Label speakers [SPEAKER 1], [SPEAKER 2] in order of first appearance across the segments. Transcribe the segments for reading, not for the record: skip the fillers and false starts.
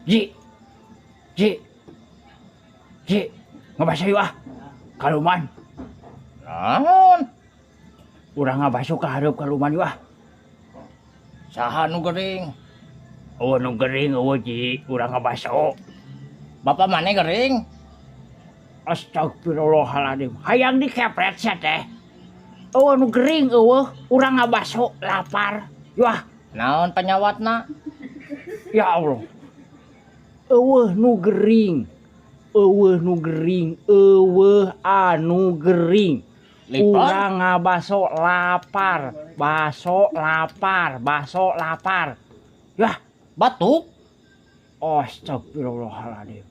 [SPEAKER 1] Ji. Ji. Ji. Ngabaso yuk ah. Kaluman.
[SPEAKER 2] Naon?
[SPEAKER 1] Urang ngabaso ka hareup kaluman yuk ah.
[SPEAKER 2] Saha nu gering?
[SPEAKER 1] Oh nu gering eueuh Ji, urang ngabaso.
[SPEAKER 2] Bapak maneh gering?
[SPEAKER 1] Astagfirullahaladzim. Hayang dikepret sia teh. Eueuh nu gering eueuh, urang ngabaso lapar. Yuk ah.
[SPEAKER 2] Naon panyawatna?
[SPEAKER 1] Ya Allah. Eueuh nu gering. Eueuh nu gering, eueuh anu gering.
[SPEAKER 2] Liper?
[SPEAKER 1] Urang ngabaso lapar, baso lapar, baso lapar. Yah,
[SPEAKER 2] batuk.
[SPEAKER 1] Astagfirullahaladzim.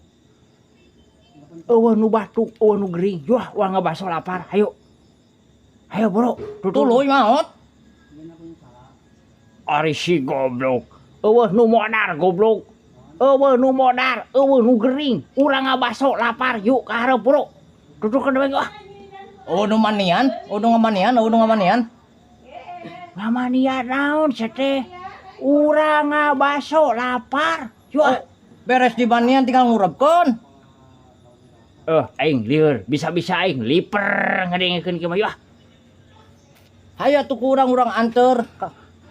[SPEAKER 1] Eueuh nu batuk, eueuh nu gering. Yah, urang ngabaso lapar. Hayo. Hayo, bro.
[SPEAKER 2] Tuluy maot.
[SPEAKER 1] Ari si goblok. Eueuh nu modar goblok. Eueuh nu modar, eueuh nu gering. Urang ngabaso lapar, yuk ka hareup, bro. Tuturkeun deui ah.
[SPEAKER 2] Eueuh nu manian, eueuh nu ngamanian, eueuh nu ngamanian.
[SPEAKER 1] Ngamanian naon sia teh? Urang ngabaso lapar. Yuk ah.
[SPEAKER 2] Oh, beres di manian tinggal ngurebkeun.
[SPEAKER 1] Aing lieur, bisa-bisa aing liper ngadengekeun kieu mah yuk ah.
[SPEAKER 2] Hayu atuh ku urang-urang anter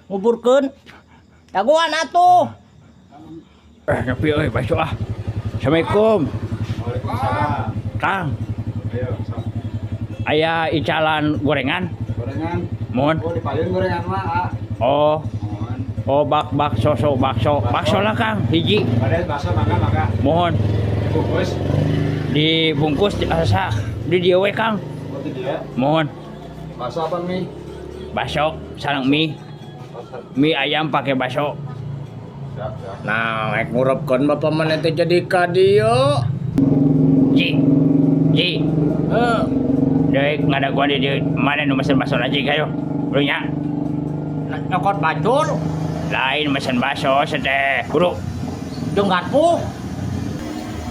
[SPEAKER 2] nguburkeun. Dagoan atuh.
[SPEAKER 1] Nepi euy baso ah. Assalamualaikum.
[SPEAKER 3] Waalaikumsalam.
[SPEAKER 1] Kang.
[SPEAKER 3] Ayo, sok.
[SPEAKER 1] Aya icalan gorengan?
[SPEAKER 3] Gorengan.
[SPEAKER 1] Mohon.
[SPEAKER 3] Oh, dipayun gorengan mah, ah.
[SPEAKER 1] Oh.
[SPEAKER 3] Mohon.
[SPEAKER 1] Oh, bak bakso sok bakso. Bakso lah Kang, hiji.
[SPEAKER 3] Padahal bakso mangga mangga.
[SPEAKER 1] Mohon.
[SPEAKER 3] Dibungkus.
[SPEAKER 1] Dibungkus asa di dieu we Kang.
[SPEAKER 3] Oh, di dieu.
[SPEAKER 1] Mohon.
[SPEAKER 3] Bakso apa mie?
[SPEAKER 1] Bakso sareng mie. Mie ayam pakai bakso.
[SPEAKER 3] Siap, siap.
[SPEAKER 2] Nah, rek ngurebkeun bapak maneh teh jadi ka dieu.
[SPEAKER 1] Ji. Ji.
[SPEAKER 2] Heuh.
[SPEAKER 1] Deuk ngadaguan di dieu mana nu mesen bakso lagi kayo? Bro nya.
[SPEAKER 2] Nyokot bacur.
[SPEAKER 1] Lain mesen bakso teh. Bro.
[SPEAKER 2] Jeung garpu.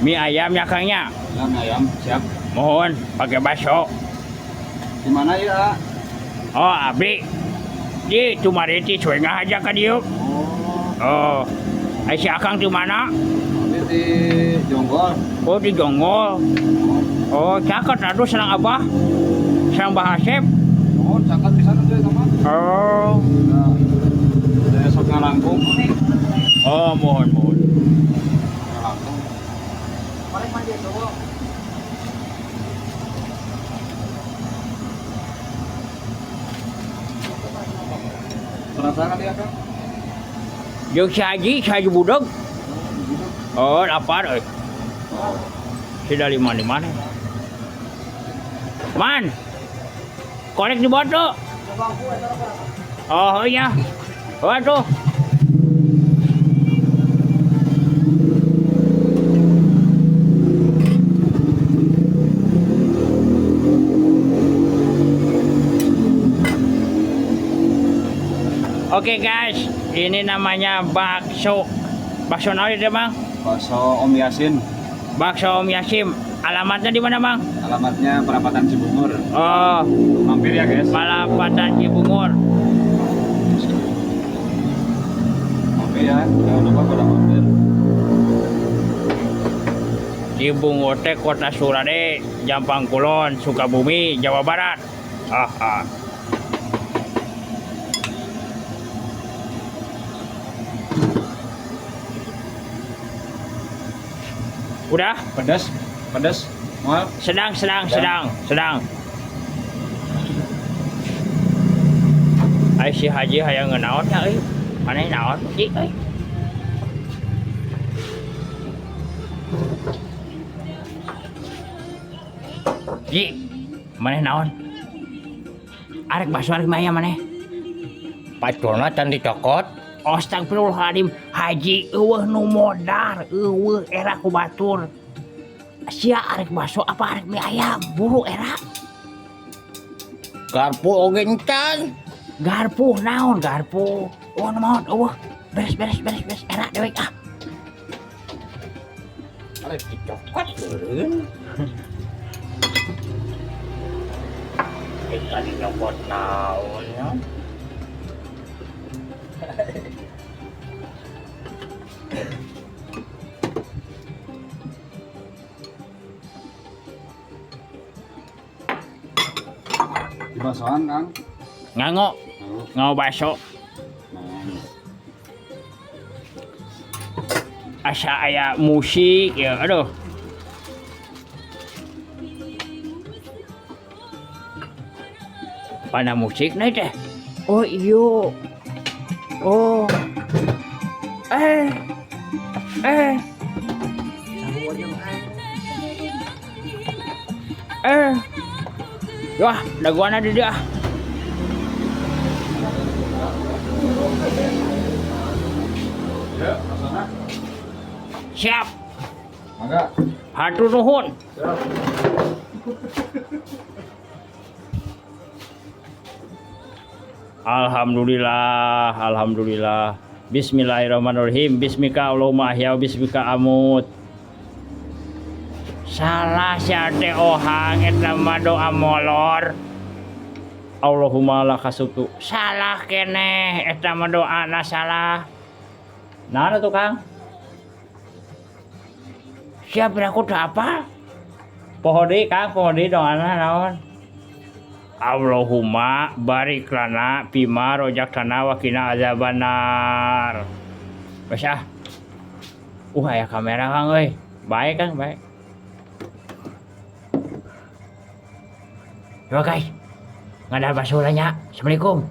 [SPEAKER 1] Mie ayam ya Kang nya.
[SPEAKER 3] Ya, mie ayam, siap.
[SPEAKER 1] Mohon pakai bakso.
[SPEAKER 3] Di mana ya?
[SPEAKER 1] Oh, abdi. Di Tumariti cuy aja ka dieu.
[SPEAKER 3] Oh.
[SPEAKER 1] Oh. Ai si Akang di mana?
[SPEAKER 3] Abdi di Jonggol.
[SPEAKER 1] Oh, di Jonggol. Oh, caket atuh sareng Abah. Sareng Bah Asep.
[SPEAKER 3] Oh, caket pisan atuh eta mah.
[SPEAKER 1] Oh.
[SPEAKER 3] Nah, saya sok ngalangkung.
[SPEAKER 1] Oh, mohon, mohon.
[SPEAKER 3] Ngalangkung.
[SPEAKER 2] Paling mandi tuh.
[SPEAKER 3] Penasaran ya, Kang?
[SPEAKER 1] Jeung si Haji, si Haji Budeg. Oh, lapar euy. Si dari mana mana? Man. Korek di bawah tuh. Oh, iya. Oh, tuh. Oke guys, ini namanya bakso. Bakso naon itu Bang?
[SPEAKER 3] Bakso Om Yasin.
[SPEAKER 1] Bakso Om Yasin. Alamatnya di mana Bang?
[SPEAKER 3] Alamatnya Perapatan Cibungur.
[SPEAKER 1] Oh.
[SPEAKER 3] Mampir ya guys.
[SPEAKER 1] Perapatan Cibungur.
[SPEAKER 3] Mampir ya, jangan lupa pada mampir.
[SPEAKER 1] Cibungur teh kota Surade, Jampang Kulon, Sukabumi, Jawa Barat. Ah, ah. Udah?
[SPEAKER 3] Pedas, pedas. Mau?
[SPEAKER 1] Sedang, sedang, sedang, sedang. Ai si Haji hayang ngenaon nya euy. Maneh naon Ji euy? Ji, maneh naon? Arek bakso arek mie ayam maneh?
[SPEAKER 2] Paculna can dicokot.
[SPEAKER 1] Astagfirullahaladzim, Haji eueuh nu modar, eueuh era ku batur. Sia arek bakso apa arek mie ayam? Buru era.
[SPEAKER 2] Garpu oge encan.
[SPEAKER 1] Garpu naon garpu? Oh, nu maot eueuh. Beres beres beres beres era dewek ah.
[SPEAKER 2] Arek dicokot eureun. Ikan dicokot naon nya?
[SPEAKER 3] Basoan, Kang.
[SPEAKER 1] Nganggo,
[SPEAKER 3] Nganggo.
[SPEAKER 1] nganggo baso.
[SPEAKER 3] Nah,
[SPEAKER 1] Asa aya musik ya, aduh. Pana musik nih teh. Oh iyo. Oh. Eh. Eh. Eh. Wah, daguan ada dia.
[SPEAKER 3] Ya, basona.
[SPEAKER 1] Siap.
[SPEAKER 3] Mangga.
[SPEAKER 1] Hatur nuhun.
[SPEAKER 3] Siap.
[SPEAKER 1] Alhamdulillah, alhamdulillah. Bismillahirrahmanirrahim. Bismika Allahumma ahya wa bismika amut. Salah sia teh ohang eta mah doa molor. Allahumma lakasutu. Salah keneh eta mah doana salah. Naon atuh, Kang? Siap aku teu apa? Poho deui, Kang, poho deui doana naon? Allahumma barik lana fima rozaktana wa qina azabannar. Wes ah. Aya kamera, Kang, euy. Baik, Kang, baik. Coba guys. Ngadahar baso nya. Assalamualaikum.